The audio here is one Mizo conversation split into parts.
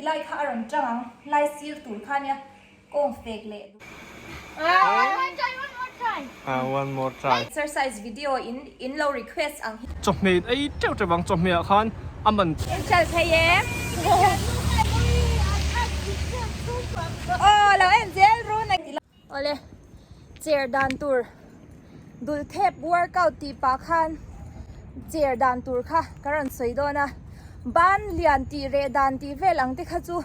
Lai kha a rawn tang ang, lai sir tur kha nia kawng fek leh duh. Ah one more try. Exercise video in in lo request ang hi. Chawhmeh in ei teuh teuh vang chawhmeh ah khan a man. In hralh thei em? Aw lo en zel run a. Awle chair dan tur dul thep workout tih pah khan chair dan tur kha ka rawn sawi dawn a ban lian tih reh dan tih vel ang te kha chu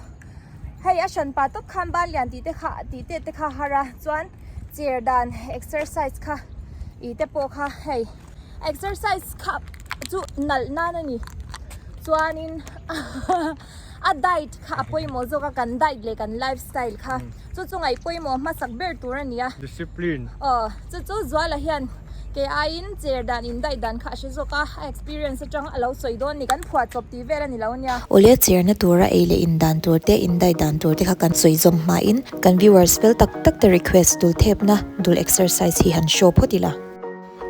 hei a hran pah tawp khan ban lian tih te kha tih te te kha har a chuan chair dan exercise kha ih te pawh kha hei exercise kha chu nalh nan a ni chuanin a diet kha a pawimawh zawk a kan diet leh kan lifestyle kha chu chu ngaih pawimawh hmasak ber tur a ni a. Discipline. Aw chu chu Zuala hian kei aiin chair dan in diet dan kha a hre zawk a a experience atang a lo sawi dawn ni kan phuah chawp tih vel a ni lo nia. Awle chair na tura ei leh in dan tur te in diet dan tur te kha kan sawi zawm hmain kan viewers fel tak tak te request dul thepna dul exercise hi han show phawt ila.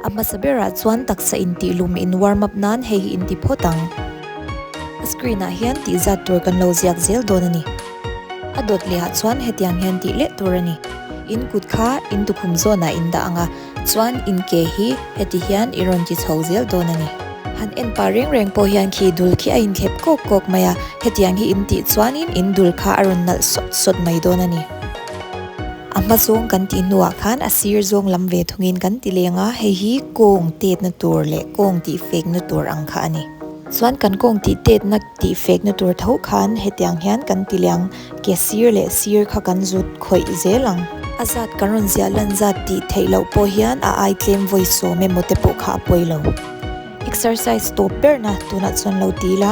A hmasa berah chuan taksa intih lum in warm up nan hei hi inti phawt ang. A screen ah hian tih zat tur kan lo ziak zel dawn a ni. A dawt leh ah chuan hetiang hian tih leh tur a ni. In kut kha in tukhum zawnah in dah ang a, chuan in ke hi heti hian i rawn ti chho zel dawn a ni. Han en pah reng reng pawh hian khi dul khi a inthlep kawk kawk mai a, hetiang hi in tih chuanin in dul kha a rawn nalh sawt sawt mai dawn a ni. A hma zawng kan tih hnuah khan a sir zawng lam ve thungin kan ti leng a, hei hi kawng tetna tur leh kawng tih fekna tur ang kha a ni. Chuan kan kawng tih tetna tih fekna tur tho khan hetiang hian kan ti leng, ke sir leh sir kha kan zut khawih zel ang. A zat kan rawn ziah lan zat tih theih loh pawh hian a ai tlem vawi sawm emaw te pawh kha a pawi lo. Exercise tawp berna tunah chuan lo ti ila.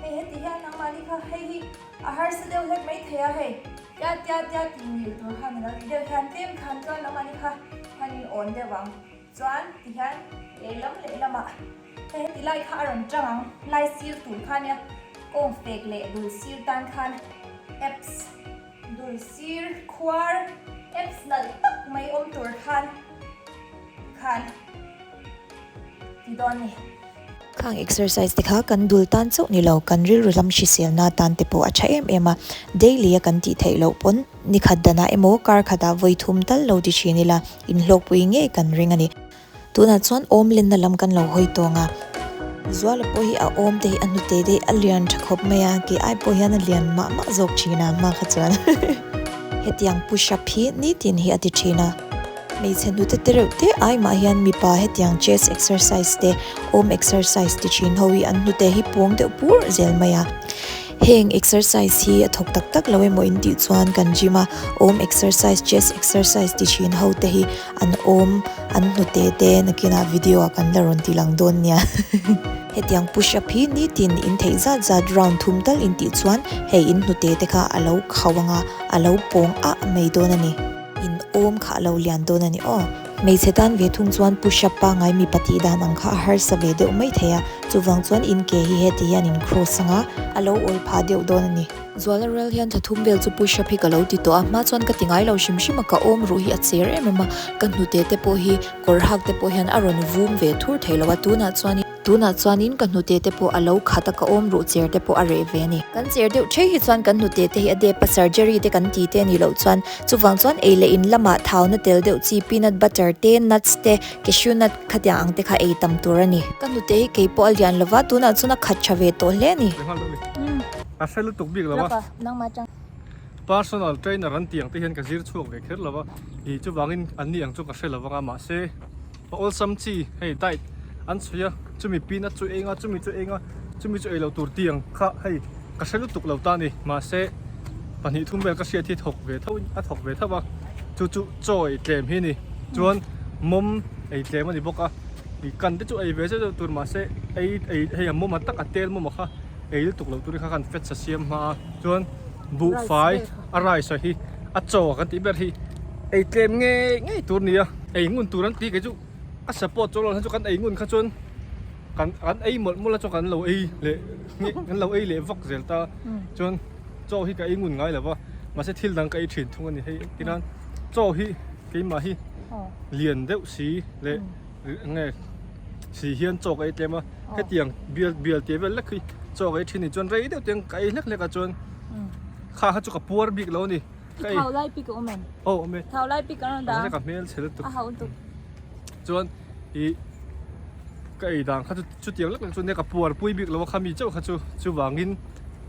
Hei heti hian nangmahni kha hei hi a harsa deuh hlek mai thei a hei tia tia tia tih mil tur khan alo ti deuh hian tlem khan chuan nangmahni kha han in awn deuh ang chuan ti hian lehlam lehlamah hei heti lai kha a rawn tang ang lai sir tur kha nia kawng fek leh dul sir tan khan apps dul sir khuar apps nalh tak mai awm tur khan khan ti dawn ni. Khang exercise te kha kan dul tan chauh ni lo, kan rilru lam hriselna tan te pawh a tha em em a, daily a kan tih theih loh pawn ni khat danah emaw kar khatah vawi thum tal lo ti thin ila inhlawkpui ngei kan ring a ni. Tunah chuan awm lenna lam kan lo hawi tawng a, Zuala pawh hi a awm te hi a hnute te hi a lian tha khawp mai a, kei ai pawh hian a lian mah mah zawk thin a hma kha chuan hetiang push up hi nitin hi a ti thin a. Hmeichhe hnute te reuh te ai mah hian mipa hetiang chest exercise te awm exercise ti thin ho hi an hnute hi pawng deuh pur zel mai a. Heng exercise hi a thawk tak tak lo emaw in tih chuan kan gym a awm exercise chest exercise ti thin ho te hi an awm an hnute te nakinah video ah kan la rawn ti lang dawn nia. Hetiang push up hi nitin in theih zat zat round thum tal in tih chuan hei in hnute te kha a lo khauh ang a a lo pawng ah mai dawn a ni. In awm kha a lo lian dawn a ni aw. Hmeichhe tan ve thung chuan push up pangai mipa tih dan ang kha a harsa ve deuh mai thei a, chuvang chuan in ke hi heti hian in cross ang a, a lo awl phah deuh dawn a ni. Zuala rual hian thla thum vel chu push up hi ka lo ti tawh a, hma chuan ka ti ngai lo hrim hrim a, ka awm ruh hi a cher em em a, ka hnute te pawh hi kawr hak te pawh hian a rawn vum ve thur thei lo a, tunah chuan. Tunah chuanin ka hnute te pawh a lo khat a, ka awm ruh cher te pawh a reh ve a ni. Kan cher deuh thei hi chuan kan hnute te hi a dep a, surgery te kan ti te a nih loh chuan chuvang chuan ei leh in lamah thauna tel deuh chi peanut butter te, nuts te, cashew nut khatiang ang te kha ei tam tur a ni. Ka hnute hi kei pawh a lian lova, tunah chuan a khat tha ve tawh hle a ni. A hre lutuk bik lo a. Personal trainer an tih ang te hian ka zir chhuak ve kher lo va, ih chuvangin an ni ang chu ka hre lo vang a mahse. A awlsam chi hei diet an chhui a chumi peanut chu eng a chumi chu eng a chumi chu ei loh tur tih ang kha hei ka hre lutuk lo ta a ni mahse pahnih thum vel ka hriat hi thawk ve tho in a thawk ve tho a chu chu chaw ei tlem hi a ni chuan mawm ei tlem a ni bawk a ih kan te chu ei ve zeuh zeuh tur mahse ei ei hei a mawm a tak a tel mawm a kha ei lutuk loh tur hi kha khan fats a siam hma a chuan buhfai a rice a hi a chaw kan tih ber hi ei tlem ngei ngei tur a ni a ei ngun tur an ti kei chu a support chu chu kan ei ngun kha chuan kan kan ei mawlh mawlh a chuan kan lo ei leh kan lo ei leh vak zel ta chuan chaw hi ka ei ngun ngai lo va mahse thil dang ka ei thin thung a ni hei tinan chaw hi keimah hi lian deuh si leh nge si hian chaw ka ei tlem a. Hetiang bial bial tih vel lek hi chaw ka ei thin ni chuan rei deuh te ka ei hlek hlek a chuan kha kha chu ka puar bik lo a ni. I thau lai pik a awm em? Aw awm e. Thau lai pik a rawn dah a. Ka hmel chhe lutuk. A hauh lutuk. Chuan i ka ei dan kha chu chutiang lek lek chu nia ka puar pui bik lo a kha mi chauh kha chu chuvangin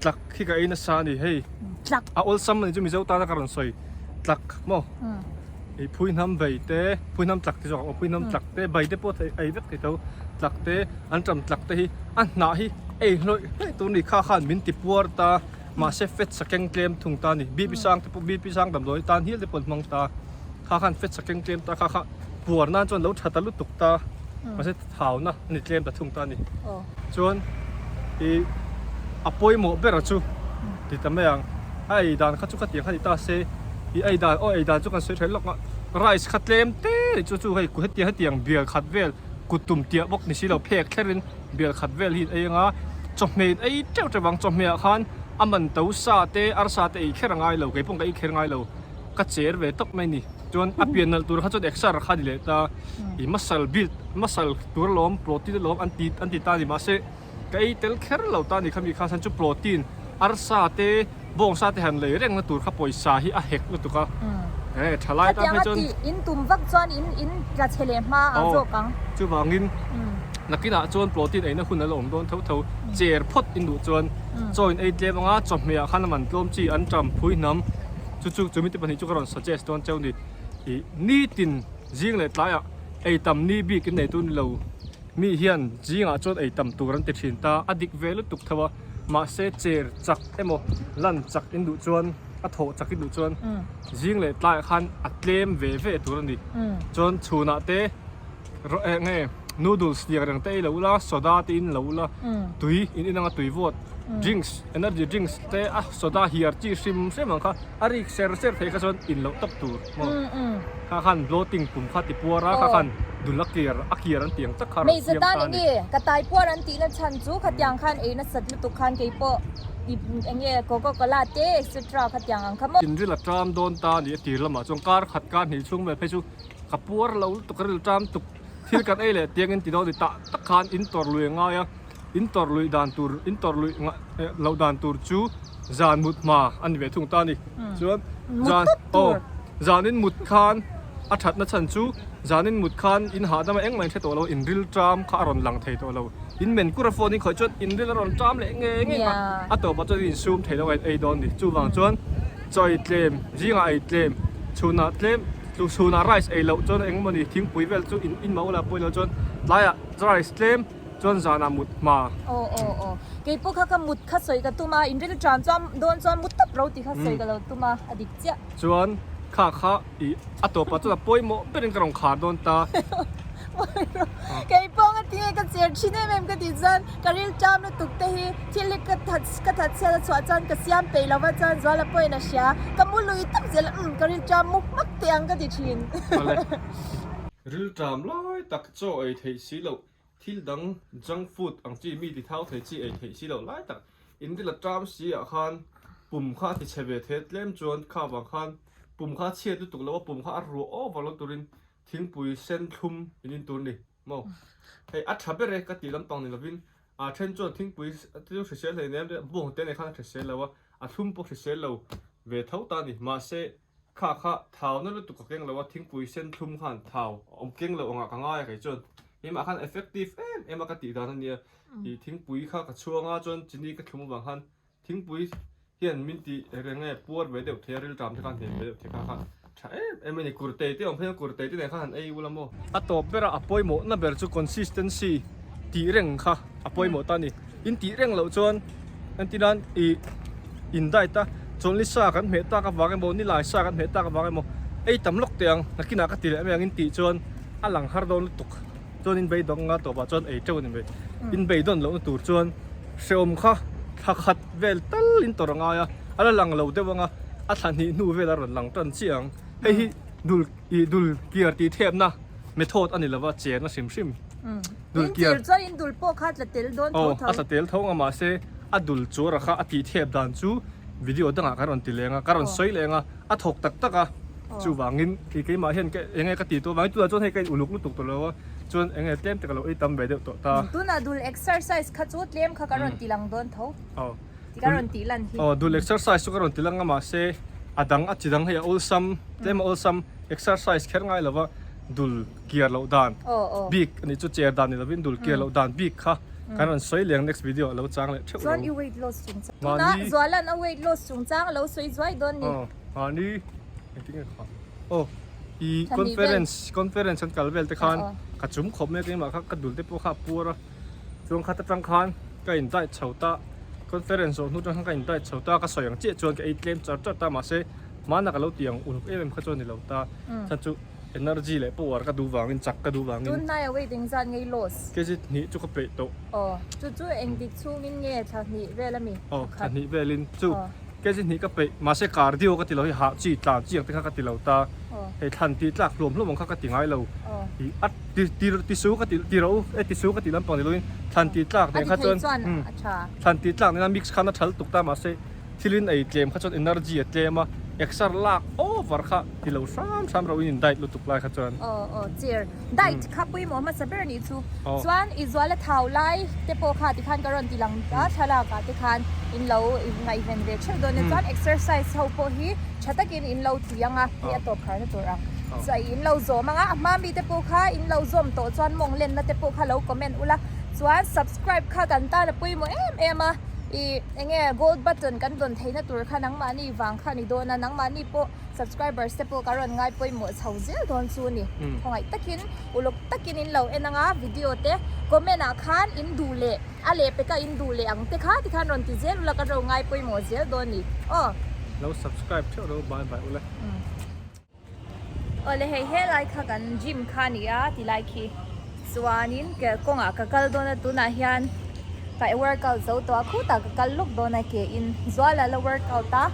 tlak hi ka ei nasa a ni hei. Tlak. A awlsam a ni chu Mizo tana ka rawn sawi tlak maw. I phui hnam bai te phui hnam tlak te zawk ang aw phui hnam tlak te bai te pawh ei vek thei tho tlak te an ṭam tlak te hi a hnah hi ei hlawih hlawih tur a ni kha khan min ti puar ta mahse fats a keng tlem thung ta a ni BP sang te pawh BP sang damdawi tan hial te pawh an hmang ta kha khan fats a keng tlem ta kha kha puar nan chuan lo tha ta lutuk ta mahse thauna a ni tlem ta thung ta a ni chuan ih a pawimawh ber chu ti ta mai ang a ei dan kha chu khatiang kha ni ta se ih a ei dan aw ei dan chu kan sawi tha lawk a rice kha tlem te a ni chu chu hei hetiang hetiang bial khat vel kut tum tiah bawk ni si lo phek thlerin bial khat vel hi an ei anga chawhmeh in ei teuh teuh ang chawhmeh ah khan a man to sa te arsa te ei kher a ngai lo keipawh ka ei kher ngai lo ka cher ve tawp mai a ni chuan a pian nalh tur kha chuan exer kha a ni leh ta ih muscle build muscle tur alawm protein alawm an ti an ti ta a ni mahse ka ei tel kher lo ta a ni khami kha chuan chu protein arsa te bawngsa te han lei reng na tur kha pawisa hi a hek lutuk a e tha lai tan phei chuan in tum vak chuan in in tla chhe leh hma a zawk ang chuvangin nakinah chuan protein eina hun a la awm dawn tho tho cher phawt in duh chuan chaw in ei tlem anga chawhmeh ah khan a man tlawm chi an ṭam phui hnam chu chu chumi te pahnih chu ka rawn suggest dawn cheu ni ih nitin zing leh tlaiah ei tam ni bik in nei tur ni lo mi hian zingah chuan ei tam tur an ti thin ta a dik ve lutuk tho a mahse cher chak emaw lan chak in duh chuan a thawh chak in duh chuan zing leh tlaiah khan a tlem ve ve tur a ni chuan chhunah te eng nge noodles tiang reng te ei lo ula soda te in lo ula tui in in anga tui vawt drinks energy drinks te a soda hiar chi hrim hrim ang kha a rik ser ser thei kha chuan in loh tawp tur maw kha khan bloating pum kha ti puar a kha khan dul a kiar a kiar an tih ang tak kha a rawn siam ta a ni. Ka tai puar an tih na chhan chu khatiang khan ei nasat lutuk khan keipawh eng nge coca cola te etc khatiang ang kha maw. Inril a ṭam dawn ta a ni a tir lamah chuan kar khat kar hnih chhung vel phei chu ka puar lo lutuk a ril ṭam tuk thil kan ei leh tiangin ti dawn a ni tah tak khan in tawrh lui a ngai a. In tawrh luih dan tur in tawrh luih loh dan tur chu zan mut hma a ni ve thung ta a ni. Chuan zan aw zanin mut khan a thatna chhan chu zanin mut khan in hahdam a engmah in hre tawh lo in ril ṭam kha a rawn lang thei tawh lo. In men kur a phone in khawih chuan in ril a rawn ṭam leh ngei ngei a a tawpah chuan in insum thei lo a in ei dawn a ni. Chuvang chuan chaw ei tlem zingah ei tlem chhunah tlem chhunah rice ei loh chuan engemaw ni thingpui vel chu in in mah ula pawh ilo chuan tlaiah rice tlem Chuan zanah mut hma. Aw aw aw. Kei pawh kha ka mut kha sawi ka tum a, in ril ṭan chuan dawn chuan mut tawp ro tih kha sawi ka lo tum a, a dik chiah. Chuan kha kha i a tawpah chuan a pawimawh berin ka rawn khar dawn ta. Kei pawh nga tinge ka cher thin em em ka tih chuan ka ril ṭam lutuk te hi thil hi ka that ka that chhiat a chhuah chuan ka siam peih lova chuan Zuala pawhin a hria. Ka mu lui tawp zel a, umm ka ril ṭam mu hmak teh ang ka ti thin. Ril ṭam lai tak chaw ei theih si loh Thil dang junk food ang chi mi ti thau thei chi ei theih si loh lai tak in ril a ṭam si ah khan pum kha a ti chhe ve thei a tlem chuan kha vang khan pum kha a chhiat lutuk lo a pum kha a ruah over lo turin thingpui sen thlum in in tur a ni maw hei a tha ber e ka tih lampang ni lovin a then chuan thingpui chu hrisel hleinem bawng te nei khan a hrisel lo a a thlum pawh hrisel lo ve tho ta a ni mahse Kha kha thau na lutuk ka keng lo a, thingpui sen thlum khan thau a awm keng lo angah ka ngai a kei chuan keimah khan effective em em a ka tih dan a nia ih thingpui kha ka chhuang a chuan chini ka thlum avang khan thingpui hian min ti reng nge puar ve deuh thei a rilṭam te khan hnem ve deuh thei kha kha tha em em a ni kurtei te awm phei chuan kurtei te nen khan han ei ula maw. A tawp bera a pawimawhna ber chu consistency tih reng kha a pawimawh ta a ni. In tih reng loh chuan entirnan ih in diet a chawlhni sa kan hmeh tak avang emaw nilai sa kan hmeh tak avang emaw ei tam lawk teh ang nakinah ka ti leh mai ang in tih chuan a lang har dawn lutuk chuan in beidawng anga tawpah chuan ei teuh a ni mai in beidawn lohna tur chuan hrehawm kha thla khat vel tal in tawrh a ngai a a la lang lo deuh anga a thla hnih hnu vel a rawn lang tan chiah ang hei hi dul ih dul kiar tih thepna method a ni lova cherna hrim hrim. Dul kiar. In chuan in dul pawh kha a tla tel dawn tho tho. Aw, a tla tel tho ang a mahse a dul chuara kha a tih thep dan chu video dangah kan rawn ti leng a, ka rawn sawi leng a, a thawk tak tak a, chuvangin kei keimah hian ka eng nge ka tih tawh avangin tunah chuan hei ka in uluk lutuk tawh lo a. Chuan eng nge tlem te ka lo ei tam ve deuh tawh ta. Tunah dul exercise kha chu tlem kha ka rawn ti lang dawn tho. Aw. Ti ka rawn tih lan hi. Aw dul exercise chu ka rawn ti lang a mahse a dang a chi dang hei a awlsam tlem a awlsam exercise kher ngai lova dul kiar loh dan bik a nih chu chair dan ni lovin dul kiar loh dan bik kha kan rawn sawi leng next video a lo chang leh theuh lo. Chuan i weight loss chungchang tunah Zualan a weight loss chungchang a lo sawi zuai dawn ni. Aw mahni engtin nge kha aw i conference conference an kal vel te khan ka chum khawp mai a keimah kha ka dul te pawh kha a puar a. Chuan khat atang khan ka in diet chho ta, conference zawh hnu atang khan ka in diet chho ta, ka sawi ang chiah chuan ka ei tlem char char ta mahse hmana ka lo ti ang uluk em em kha chuan ni lo ta, chhan chu energy leh power ka duh vangin chak ka duh vangin. Tun hnaia weight engzat nge i loss? Kg hnih chu ka peih tawh. Aw, chu chu engdik chhungin nge thla hnih vel ami? Aw, thla hnih velin chu. Kg hnih ka peih mahse cardio ka ti lo hi hah chi tlan chi ang te kha ka ti lo ta, hei thlan tih tlak hluam hluam ang kha ka ti ngai lo. Ih a ti ti ti su ka ti ti ro e ti su ka ti lampang ni loin thlan tih tlak nen kha chuan thlan tih tlak nena mix khan a thal tuk ta mahse thilin ei tlem kha chuan energy a tlem a exer lak over kha ti lo hram hram ro in in diet lutuk lai kha chuan. Aw aw chair diet kha pawimawh hmasa ber nih chu chuan i zual a thau lai te pawh kha tikhan ka rawn ti lang ta thlalak ah te khan in lo ngaihven ve theuh dawn nia chuan exercise ho pawh hi tha takin in lo ti ang a hei a tawp kharna tur ang chuan in lo zawm ang a a hma mi te pawh kha in lo zawm tawh chuan mawng lenna te pawh kha lo comment ula chuan subscribe kha kan tan a pawimawh em em a ih eng nge gold button kan dawn theihna tur kha nangmahni vang kha a ni dawn a nangmahni pawh subscribers te pawh ka rawn ngai pawimawh chho zel dawn chu a ni khawngaih takin uluk takin in lo en ang a video te comment ah khan in duh leh. A lehpek a in duh leh ang te kha tikhan rawn ti zel ula ka ro ngai pawimawh zel dawn ni aw. Lo subscribe theuh ro bye bye ule. Awle hei helai kha kan gym kha a ni a tilai khi chuanin ke kawngah ka kal dawn a tunah hian ka workout zo tawh a khutah ka kal lawk dawn a ke in zuala la workout a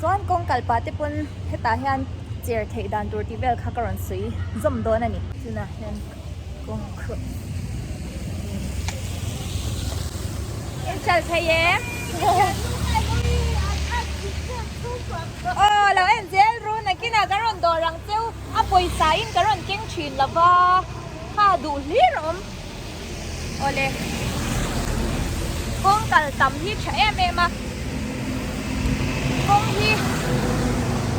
chuan kawng kal pah te pawn hetah hian chair theih dan tur tih vel kha ka rawn sawi zawm dawn a ni tunah hian. In chal thei em? Aw lo en zel ru nakinah ka rawn dawr ang cheu a pawisa in ka rawn keng thin lova kha duh hlir a awm. Awle kawng kal tam hi tha em em a kawng hi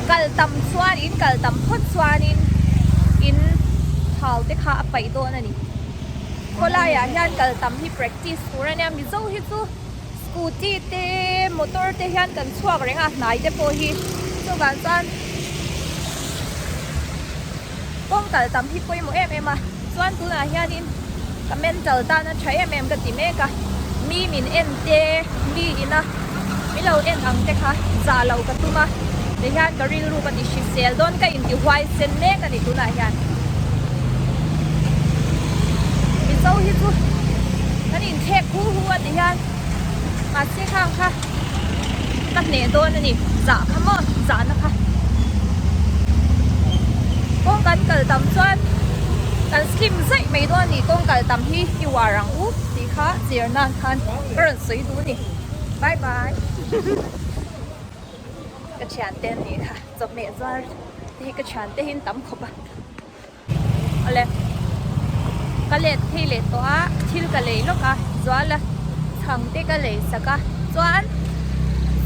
kal tam chuan in kal tam phawt chuanin in thau te kha a paih dawn a ni khawlaiah hian kal tam hi practice tur a nia mizo hi chu scooty te motor te hian kan chhuak reng a hnai te pawh hi chuvang chuan kawng kal tam hi pawimawh em em a chuan tunah hianin ka mental tan a tha em em ka ti mek a mi min en te mi ina min lo en ang te kha zah loh ka tum a tihian ka rilru ka ti hrisel dawn ka inti huaisen mek a ni tunah hian mizo hi chu kan inthlek hu hu a ti hian mahse khang kha ka hneh dawn a ni zah kha maw zahna kha kawng kan kal tam chuan kan slim zaih mai dawn a ni kawng kal tam hi i uar ang u tih kha chir nan khan ka rawn sawi duh a ni bye bye ka thiante an nih kha chawhmeh zuar te hi ka thiante hi an tam khawp a. Awle ka let phei leh tawh a thil ka lei lawk a zual a chhang te ka lei sak a chuan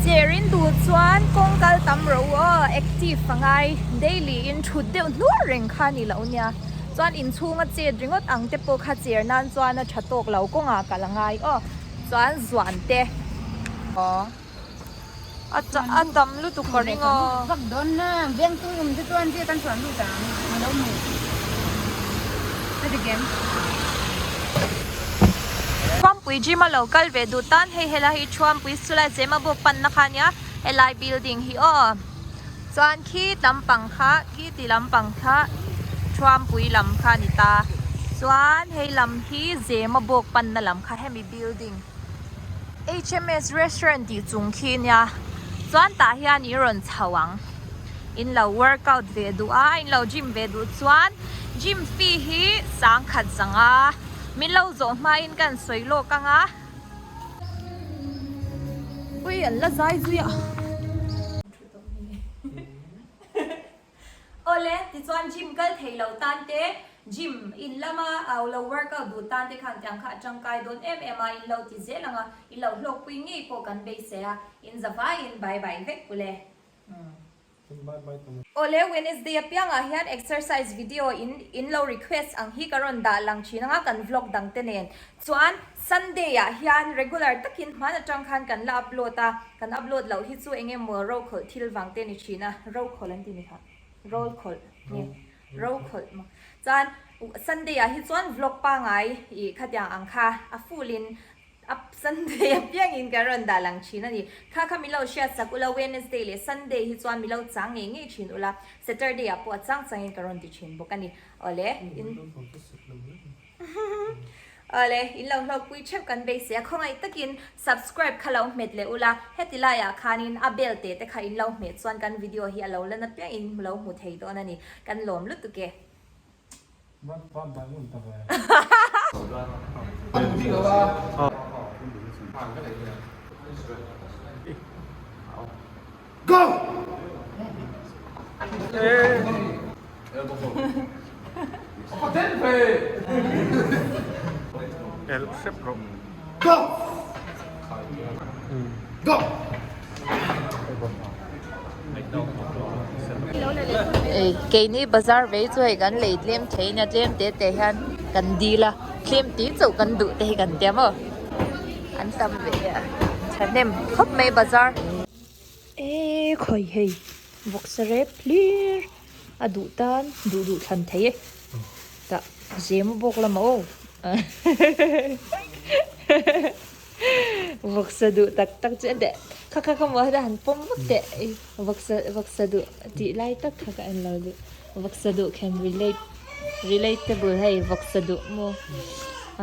chair in duh chuan kawng kal tam rawh u aw active a ngai daily in thut deuh hnur reng kha a ni lo nia chuan inchhung a chet ringawt ang te pawh kha chair nan chuan a tha tawk lo kawngah kal a ngai aw chuan zuan te aw. A a tam lutuk ka ring a. Vak dawn na veng tu awm te chuan zia kan chuan lut ang a lo mu a ti kem. Thuampui gym a lo kal ve duh tan hei helai hi Thuampui chulai Zema bawk panna kha ania helai building hi aw chuan khi lampang kha khi ti lampang kha Thuampui lam kha a ni ta chuan hei lam hi Zema bawk panna lam kha hemi building. HMS restaurant tih chung khi nia chuan tah hian i rawn chho ang in lo workout ve duh a in lo gym ve duh chuan gym fee hi sangkhat zanga min lo zawh hmain ka han sawi lawk ang a ui an la zai zui a. Awle tichuan gym kal thei lo tan te. Gym in lama au lo workout duh tan te khan tiang kha a tangkai dawn em em a, in lo ti zel ang a, in lo hlawkpui ngei pawh kan beisei a, in za vaiin bye bye vek ule. Awle Wednesday apiangah hian exercise video in in lo request ang hi ka rawn dah lang thin anga kan vlog dang te nen chuan Sunday ah hian regular takin hman atang khan kan la upload a, kan upload loh hi chu eng emaw rokhawlh thil vang te ni thin a, rokhawlh an ti ni kha, rollkhawlh nge rokhawlh maw chuan Sunday ah hi chuan vlog pangai ih khatiang ang kha a full in A Sunday apiangin kan rawn dah lang thin a ni. Kha kha milo hriat sak ula Wednesday leh Sunday hi chuan milo chang ngei ngei thin ula Saturday ah pawh a chang changin ka rawn ti thin bawk a ni. Awle in Awle in lo hlawkpui theuh kan beisei a khawngaih takin subscribe kha lo hmet leh ula heti laiah khanin a bell teh te kha in lo hmeh chuan kan video hi a lo lan apiangin lo hmu thei dawn a ni. Kan lawm lutuk e. Keini bazar vei chu hei kan lei tlem thei nia tlem te te hian kan dil a tlem tih chauh kan duh te hi kan tia maw an tam ve a thahnem khawp mai bazar. E khawi hei vawksa rep hlir a duh tan duh duh thlan thei e tah zem bawk lama aw Vawksa duh tak tak chu ente kha kha kha maw heta han pawm vak teh vawksa vawksa duh tih lai tak kha ka en lo duh vawksa duh can relate relatable hei vawksa duh maw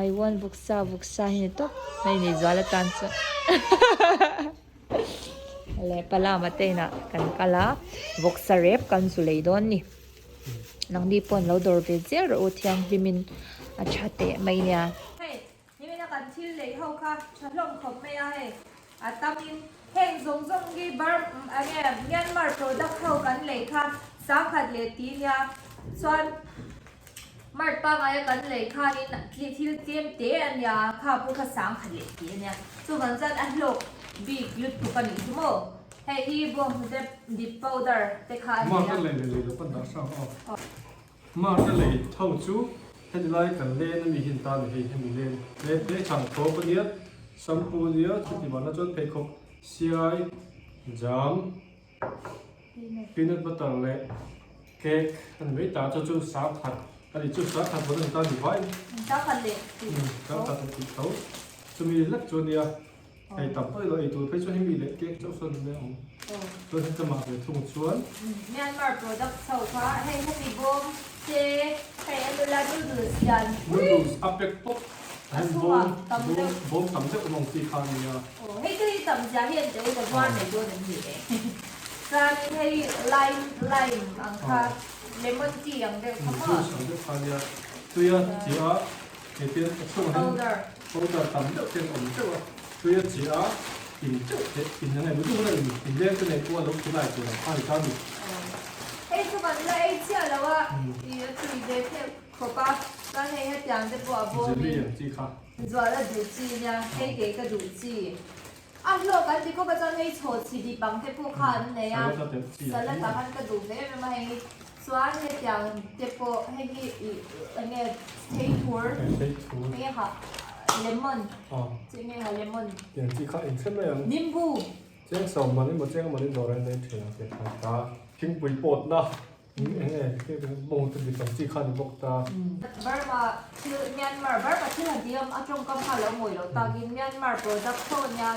I want vawksa vawksa hi ni tawp hei ni zual atan chuan leh palama te inah kan kal a vawksa rep kan zu lei dawn ni nangni pawh an lo dawr ve zel rawh u thianghlimin a tha teh mai nia. Nimina kan thil lei ho kha tha hlawm khawp mai a hei a tamin heng zawng zawng hi bar enge Myanmar product ho kan lei kha sangkhat leh ti nia chuan mart pangaia kan lei khanin thil tlem te a nia kha pawh kha sangkhat leh ti a nia chuvang chuan a hlawk bik lutuk a nih chu maw hei hi bawnghnute dip powder te kha a nia. Mart a lei leh lei lo kan dah hrang aw. Mart a lei tho chu heti lai kan len ami hi an ta ni hei hemi len len te chang thawp a nia shampoo a nia chuti mahna chuan pheikhawk siai jam peanut butter leh cake a ni mai ta chu chu sangkhat a ni chu sangkhat pawh an ta ni vai sangkhat a tih tho chumi lek chu a nia. Hei tam pawh ilo ei tur phei chuan hemi leh cake chauh sawn mai ang. Chuan heta mah ve thung chuan. Myanmar product chho kha hei hemi bawm te hei a nula noodles hian. Noodles a pack pawp a heng bawm bawm tam deuh awm ang chi kha a nia. Aw hei te hi tam zia hi an teuh ka zuar mai dawn an ni e. Chuanin hei lime lime ang kha lemon tea ang deuh kha maw. Juice ang deuh kha a nia. Tuia chi a hei te a chhungah hian. Powder tam deuh te an awm teuh a, tui a chi a, in teuh te in a ngaihmawh deuh a in in leng te nei pawh a lo khi lai tur ang kha a ni ta a ni. Hei chu kan la ei chiah lo a, i a tui ve theuh khawp a, chuan hei hetiang te pawh a bawm in. Jelly ang chi kha. Zual a duh chi nia, hei kei ka duh chi. A hlawk an ti khawp a chuan hei chhaw chhi dip ang te pawh kha an nei a, salad ah khan ka duh ve em em a hei chuan hetiang te pawh hei hi ih eng nge theithur eng nge kha lemon chu eng nge kha lemon Tiang chi kha in hre mai ang. Nimbu. Cheng sawm man emaw cheng man in dawr a nei thin ang tih kha ta. Thingpui pawtna Burma thil Myanmar Burma thil han tih a tawngkam kha lo mawi lo takin Myanmar product thaw ania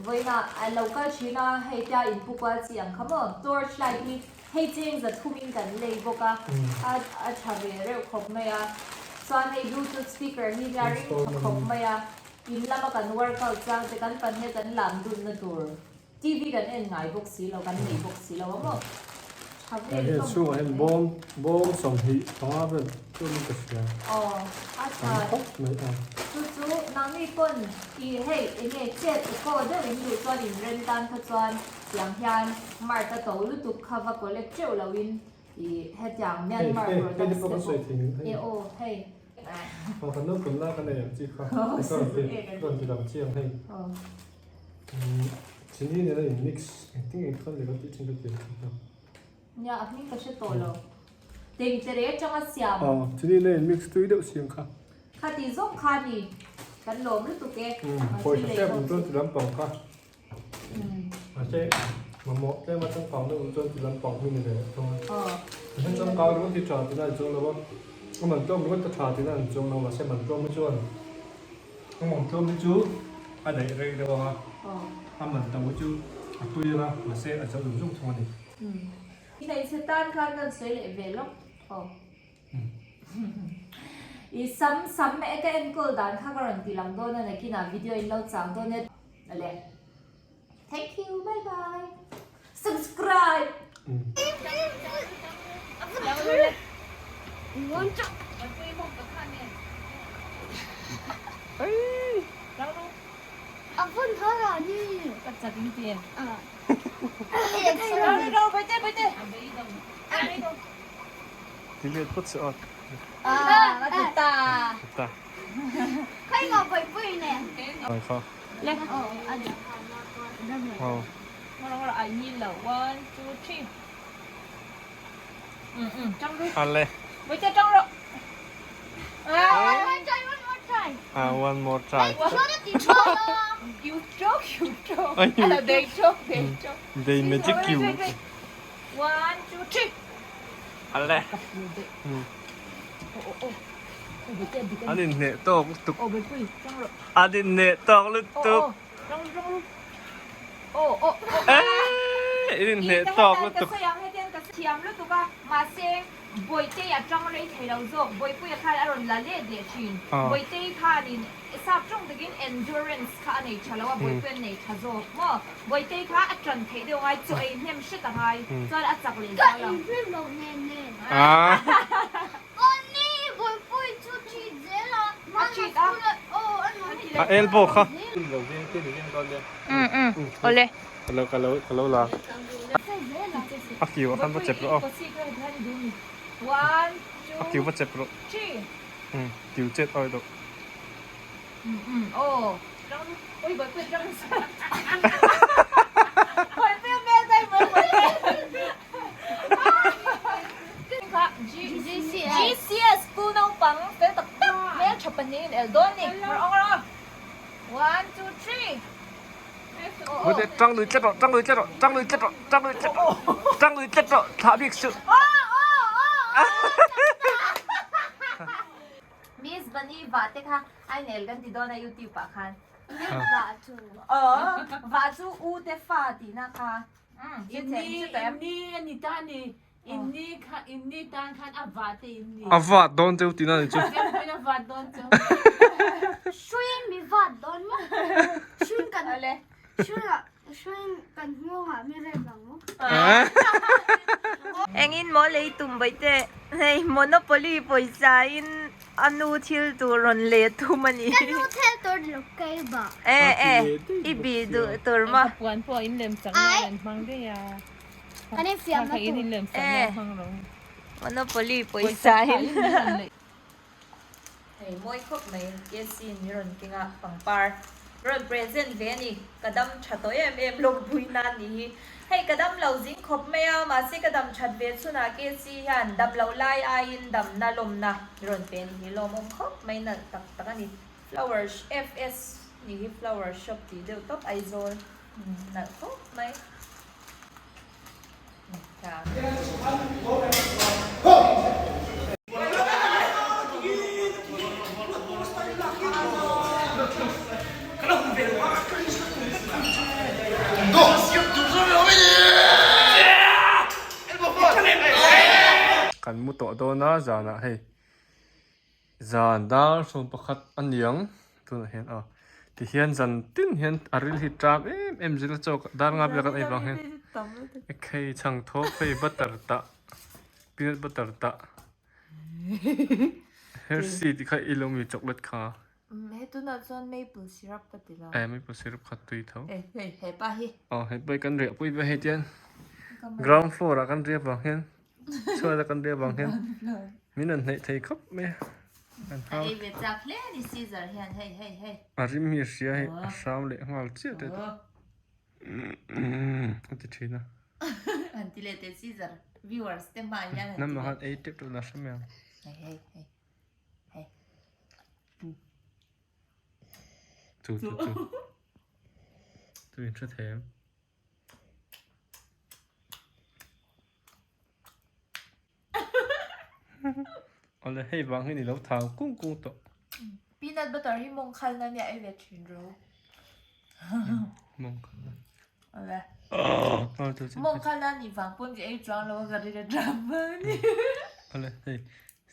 vawiinah a lo kal thin a hei tia in pu kual chi ang kha maw torch light hi hei cheng za thumin kan lei bawk a a tha ve reuh khawp mai a chuan hei bluetooth speaker hi nia ring tha khawp mai a in lama kan workout chang te kan pahnih a kan lam dunna tur. TV kan en ngai bawk si lo, kan nei bawk si lo a maw? Tha vel Hei hlawm chhungah hian bawm bawm 20 panga vel chuan ka hria. Aw, a tha. Tam khawp mai a. Chu chu nangni pawn i hei enge chet eco deuh in duh chuan in rem tan kha chuan tiang hian mart a to lutuk kha va collect teuh lo in. I hetiang Myanmar products te pawh e aw hei. Aw kan naupang lai kan ei ang chi kha ka rawn ti rawn ti lang chiang hei. Chini nena in mix engtin nge khan leh ka tih thin ka ti ang chi kha. Nia a hming ka hre tawh lo. Tengtere atanga siam. Aw chini nena in mix tui deuh siam kha. Khati zawng kha ni kan lawm lutuk e. Pawisa tlem awm chuan ti lampang kha. Mahse mamawh tlema changkang deuh chuan ti lampang hi ni ve leh thung a. Mahse changkang ringawt hi tha tina an chuang lo a, a man tlawm ringawt a tha tina an chuang lo a, mahse man tlawm hi chuan a man tlawm hi chu a daih rei deuh ang a, a man to hi chu a tui ang a, mahse a zo zung zung thung a ni. Hmeichhe tan khan kan sawi leh ve lawk aw. I sam sam e ka enkawl dan kha ka rawn ti lang dawn a nakinah video in lo chang dawn e le thank you bye bye subscribe. Ti let phawt se aw. Ah, a ti ta. Ti ta. Khai ngau pui pui ne. Ai kha. Le. Aw. Ngoro ngoro ai ni lo. 1 2 3. Tang ru. Ale. Với te tang ro. Ah, one more try, one more try. Ah, one more try. You choke, you choke. They choke, they choke. They magic you. 1 2 3. Ale. An inhneh tawk lutuk. An inhneh tawk lutuk. Eeii in inhneh tawk lutuk. Thiam lutuk a, mahse Bawihtei a tang rei thei lo zawk. Bawipuia khan a rawn la let leh thin. Bawihtei khanin sap tawng takin endurance kha a nei tha lo a, Bawipuia a nei tha zawk maw? Bawihtei kha a tan theih deuh ngai, chaw ei hnem hret a ngai, chuan a chak leh Ka zau lo. inhnem lo nen nen. Awni Bawihpui chu cheat zel a, A cheat a? Aw a nuam hi. A elbow kha. Um um awle. Ka lo ka lo ka lo la. A kiu ah khan va chep rawh aw. A kiu va chep rawh. Um kiu chet awi deuh. GCS school naupang fel tak tak hmeltha pahnih in el dawn ni. 1 2 3. Hute tang lui tlat rawh tang lui tlat rawh tang lui tlat rawh tang lui tlat rawh tang lui tlat rawh thlah bik suh. Miss Bunny vah te kha a inel kan ti dawn a youtube ah khan. Vah chu. Aw vah chu u te fa tihna kha. Inni inni ani ta ni inni kha inni tan khan a vah te inni. A vah dawn cheu tihna ni chu. A vah dawn cheu. Hruin mi vah dawn maw? Hruin kan hruin ah hruin kan nghawng ah mi rem ang maw? Engin maw lei tum baih teh hei Monopoly pawisa in a nu thil tur rawn leh tum a ni. Ka nu thil tur lo kei ba. E e i bih duh tur maw? Puan pawh in lem chak na an hmang daih a. Kan in fiam na tur. E Monopoly pawisa in. Hei mawi khawp mai KC in rawn keng a pangpar rawn present ve a ni ka dam tha tawh em em lawmpui nan ni hi hei ka dam lo zing khawp mai a mahse ka dam that ve chhunah KC hian dam loh lai aiin damna lawmna rawn pe a ni hi lawmawm khawp mai nalh tak tak a ni flower FS ni hi flower shop tih deuh tawp Aizawl nalh khawp mai. Kan mu tawh dawn a zanah hei Zan dar 11 a niang tunah hian aw tihian zan tin hian a ril hi ṭam em em zir a chaw dar nga vel kan ei vang hian ekhei chhang thaw phei butter tah peanut butter tah hershey tih kha i lo mi chocolate kha he tunah chuan maple syrup ka ti lo e maple syrup kha tui tho e hei hepa hi aw hepa hi kan riah pui ve hei tian ground floor ah kan riah vang hian. Chhuat a kan riah vang hian min rawn hnaih thei khawp mai a. Kan hau. A ei ve chak hle a ni Caesar hian hei hei hei. A rim hi a hria hei a hram leh nghal chiah teh tawh. A ti thin a. Han ti leh teh Caesar viewers te hmaah hian han ti leh. Namah khan ei tep tawh la hre mai ang. Hei hei hei hei. Chu chu chu. Tu in hre thei em? Awle hei vang hi ni lo thau kung kung tawh. Peanut butter hi mawng khal na nia ei ve thin ro. Mawng khal na. Awle. Mawng khal na ni vang pawn ka ei chuang lo a ka ri ram a ni. Awle hei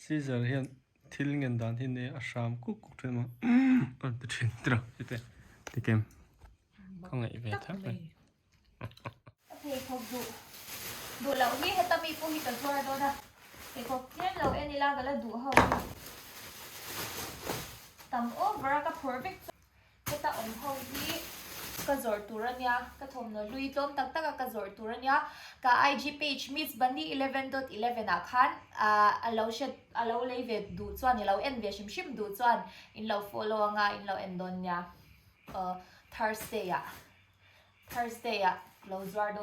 Caesar hian thil ngen dan hi nei a hram kuk kuk thin a an ti thin tira hete tikem ka ngaih ve thak mai. Ka pheikhawk duh duh loh hi heta mi pawh hi ka zuar dawn a, pheikhawk tlem lo en ila ka la duh ho hi tam over a ka phawrh vek chuan heta awm ho hi ka zawrh tur a nia, ka thawmhnaw hlui tlawm tak tak a ka zawrh tur a nia, ka IG page miss bunny 11.11 ah khan ah a lo hre a lo lei ve duh chuan i lo en ve hrim hrim duh chuan in lo follow anga in lo en dawn nia, Thursday ah. Thursday ah lo zuar dawn.